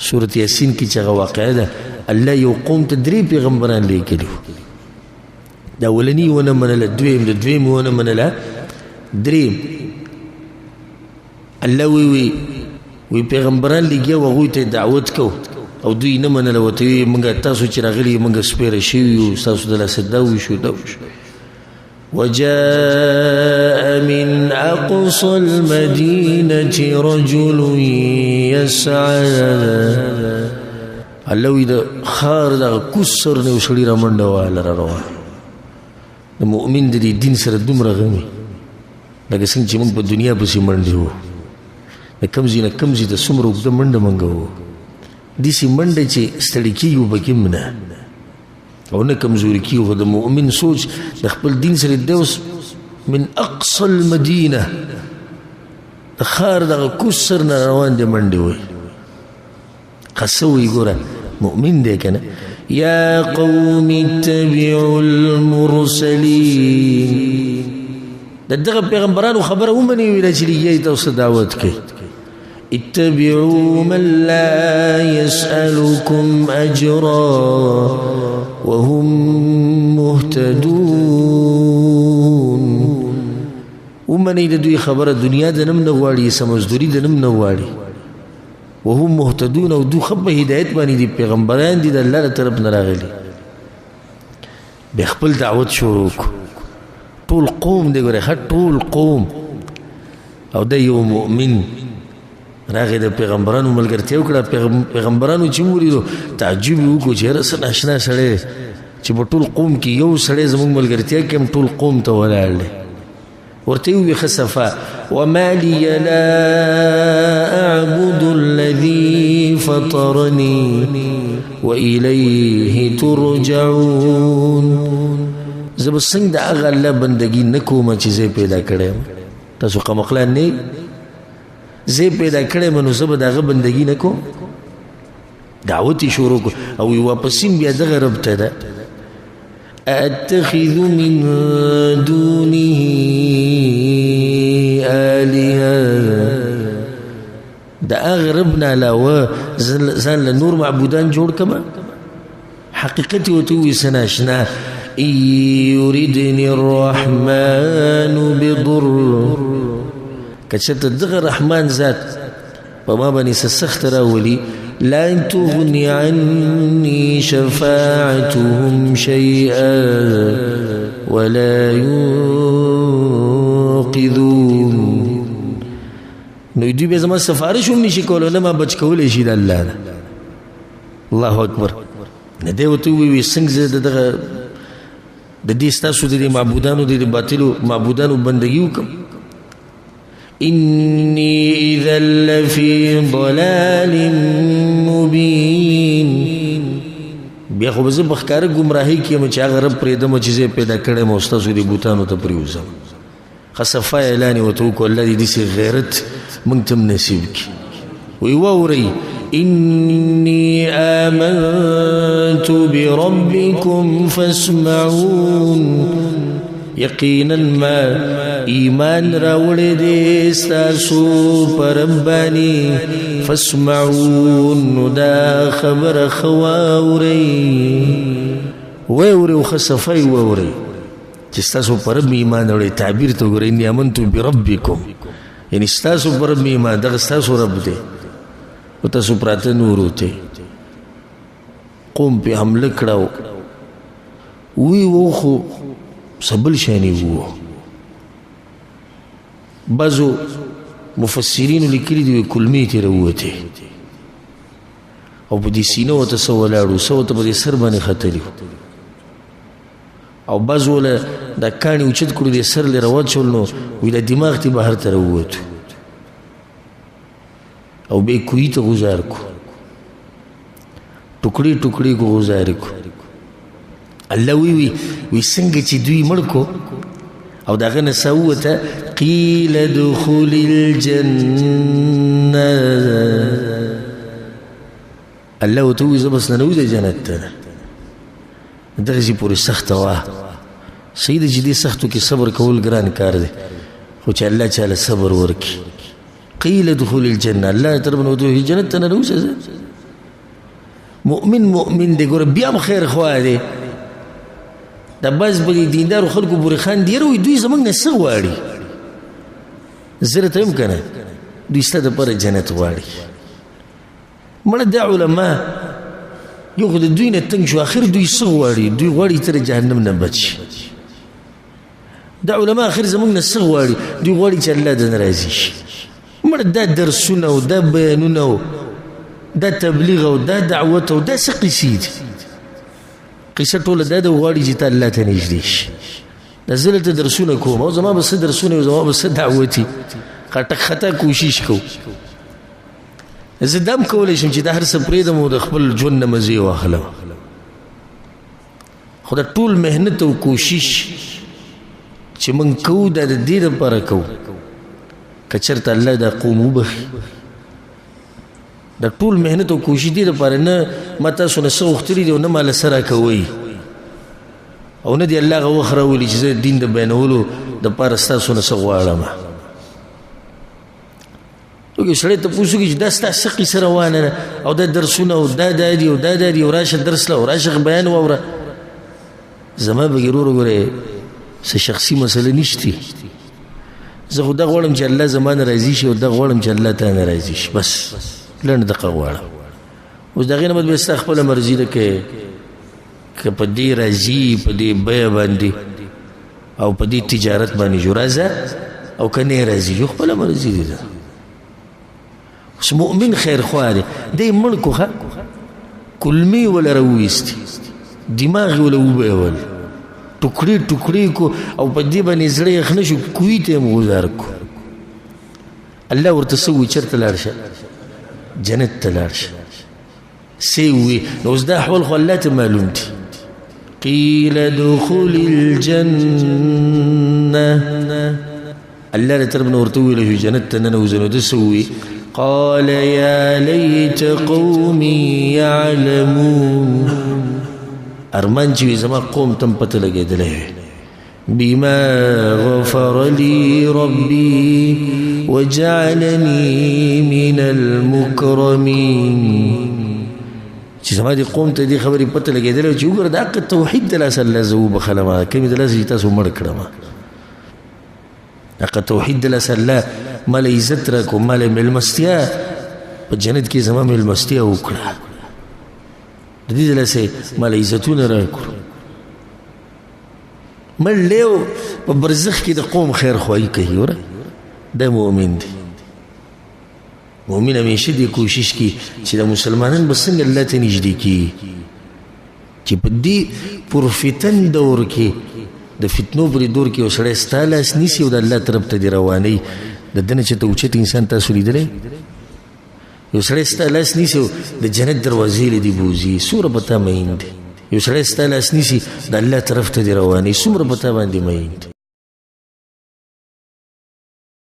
سورة یاسین کې چې هغه واقعه ده، الله یو قوم ته درې پیغمبران لیږلي وو. د اولني ونه منله، دویم د دویم ونه منله، دریم. الله وی وی وی پیغمبران لګیا وو، هغوی ته دعوت کو او دوی نه منله، ورته وی موږ تاسو چې راغلي موږ سپېره شوي یو، ستاسو د لاسه دا وشو دا وشو. وجاء من أقصى المدينة رجل يسعى. الله وی د ښار دغه کوز سر نه یو سړي رامنډه وهله را روان. د مؤمن د دې دین سره دومره غمي لکه څنګه چې موږ په دنیا پسې منډې وو، د کوم ځای نه کوم ځای ته څومره اوږده منډه مونږ وو، داسې منډه چې ستړي کېږو پکې هم نه او نه کمزوري کېږو. خو د مؤمن سوچ د خپل دین سره دی اوس من اقصى المدینه، د ښار دغه کوز سر نه روان دی منډې وهي. ښه وایي ګوره مؤمن دی که نه. یا قوم اتبعوا المرسلین، د دغه پیغمبرانو خبره ومنئ، ویله چې لګیا یې تاسو دعوت کوي. اتبعوا من لا يسألكم أجرا وهم مهتدون. ومنئ د دوی خبره، دنیا د نم نه غواړي، څه مزدوري د نم نه غواړي. وهم مهتدون، او دوی ښه په هدایت باندې دي، پیغمبران دي، د الله له طرف نه راغلي. بیا خپل دعوت شروع کړو. ټول قوم دی ګوره، ښه ټول قوم. او دا یو مؤمن راغی د پیغمبرانو ملګرتیا وکړه. پیغمبرانو چې ولیدو تعجب یې وکړو چې یاره څه ناشنا سړی دی چې په ټول قوم کې یو سړی زموږ ملګرتیا کې هم ټول قوم ته ولاړ دی. ورته یې وویل ښه صفا، وما لي لا أعبد الذي فطرني وإليه ترجعون. زه به څنګه د هغه الله بندګي نه کوم چې زه یې پیدا کړی یم؟ تاسو قمقلان نه یئ؟ زه یې پیدا کړی یم نو زه به د هغه بندګي نه کوم. دعوت یې شروع کړو او وایي واپسیم بیا دغه رب ته ده. أتخذ من دونه آلهة، د هغه رب نه علاوه ځان له نور معبودان جوړ کړم؟ حقیقت یې ورته ووایي څه ناشنا. إن يردني الرحمن بضر، که چېرته دغه رحمان ذات په ما باندې څه سخت راولي، لن تغني عني شفاعتهم شيئا ولا ينقذون. نو دوی به زما سفارش هم نشي کولی، نه ما بچ کولی شي د الله نه. الله اکبر. نه دی ورته ووایي څنګه زه د دغه د دې ستاسو د دې معبودانو د دې باطلو معبودانو بندګي وکړم؟ إني إذا لفي ضلال مبين. بیا خو به زه په ښکاره ګمراهۍ کې یم چې هغه رب پرېږدم چې زه یې پیدا کړی یم او ستاسو دې بوتانو ته پرېوځم. ښه صفا اعلان یې ورته وکړو، الله دې داسې غیرت موږ ته هم نصیب کړي. وایي واورئ، إني آمنت بربكم فاسمعون. یقینا ما ایمان راوړی دی ستاسو په رب باندې، فاسمعون، نو دا خبره ښه واورئ. واورئ او ښه صفا یې واورئ چې ستاسو په رب مې ایمان راوړی. تعبیر ته وګورئ، انی آمنت بربکم، یعنی ستاسو په رب مې ایمان، دغه ستاسو رب دی او تاسو پراته نورو ته. قوم پې حمله کړه، وی وو خو څه بل شی نه وو. بعضو مفسرینو لیکلي دي کلمې ترې راووتې او په دې سینه ورته څه ولاړو، څه ورته په دې سر باندې ختلي وو، او بعضو له دا کاڼي اوچت کړو، دې سر له راواچول، نو وایي دا دماغ ترې بهر ته راووتو او بیا یې کوهي ته غوځار کړو، ټوکړې ټوکړې کو غوځار کړو. الله وی وی وی څنګه چې دوی مړ کو او د هغه نه څه ووته، قیل ادخل الجنة. الله ورته ووایي زه بس ننوځه جنت ته. دغسې پورې سخته وه. صحیح ده چې دې سختو کې صبر کول ګران کار دی، خو چې الله چاله صبر ورکړي. قیل ادخل الجنة، الله طرف نه ورته ووایي جنت ته ننوځه. مؤمن مؤمن دی، ګوره بیا هم خیر خواه دی. دا بعض به دې دیندارو خلکو پورې خاندي، یاره وایي دوی زموږ نه څه غواړي؟ زه درته وایم که نه، دوی ستا دپاره جنت غواړي. مړه دا علما یو خو د دوی نه تنګ شو، اخر دوی څه غواړي؟ دوی غواړي ته د جهنم نه بچ شي. دا علما اخر زموږ نه څه غواړي؟ دوی غواړي چې الله د نه راضي شي. مړه دا درسونه او دا بیانونه او دا تبلیغ او دا دعوت او دا څه قصې دي؟ قصه ټوله دا ده، غواړي چې ته الله ته نږدې شي. دا زه دلته درسونه کوم او زما به څه درسونه او زما به څه دعوتي، خټک خطا کوشش کوو. زه دا هم کولی شم چې دا هر څه پرېږدم او د خپل ژوند نه مزې واخلم، خو دا ټول محنت او کوشش چې موږ کوو دا د دې لپاره کوو که چېرته الله دا قوم وبخښي. دا ټول محنت او کوشش دې لپاره نه ما تاسو نه څه غوښتلي دي او نه ما له څه راکوئ او نه دې الله هغه وخت راولي چې زه دین د بیانولو دپاره ستاسو نه څه غواړم. یو سړی تپوس وکړي چې دا ستا څه قصه روانه ده او دا درسونه او دا دا دي او دا دا دي او راشه درس له او راشه بیان واوره. زما به ورور وګورئ څه شخصي مسله نشتي، زه خو دا غواړم چې الله زما نه راضي شي او دا غواړم چې الله تا نه راضي شي، بس لنډ دقه غواړم. اوس د هغې نه بعد بیا ستا خپله مرضي ده که په دې راضي په دې بیه باندې او په دې تجارت باندې جو راځه او که نه راضي جو خپله مرضي دي ده. اوس مؤمن خیرخواه دی، دی مړ کو، ښه کلمې وله راوویستې، دماغ یې وله وبیول، ټوکړې ټوکړې کو او په دې باندې زړه یخ نه شو، کوی ته یې هم غوځار کو. الله ورته څه ووایي؟ چېرته لاړ شه؟ جنت ته لاړ شه. څه یې ووایي؟ نو اوس دا احوال خو الله ته معلوم دي. قیل ادخل الجنة، الله له طرف نه ورته وویل شو جنت ته ننوځه. نو ده څه ووایي؟ قال يا ليت قومي يعلمون. ارمان چې وي زما قوم ته هم پته لګېدلی وي. بما غفر لي ربي وجعلني من المكرمين. چې زما دې قوم ته دې خبرې پته لګېدلی چې وګوره د حق توحید د لاسه الله زه وبخښلم، کومې د لاسه چې تاسو مړ کړم، حق توحید د لاسه الله ما له عزت راکړو، ما له مېلمستیا په جنت کې زما مېلمستیا وکړه، د دې د لاسه ما له عزتونه راکړو. مړ لیو په برزخ کې د قوم خیر خواهي کوي. وره دا مؤمن دی. مؤمن همیشه دې کوشش کوي چې د مسلمانان به څنګه الله ته نږدې کړي، چې په دې پرفتن دور کې، د فتنو پر دور کې یو سړی ستا لاس نیسي او د الله طرف ته دې روانوي. د ده نه چې ته اوچت انسان تاسو لیدلی، یو سړی ستا لاس نیسي او د جنت دروازې له دې بوځي، څومره په تا مین دی. یو سړی ستا لاس نیسي د الله طرف ته دې روانوي، څومره په تا باندې مین دی.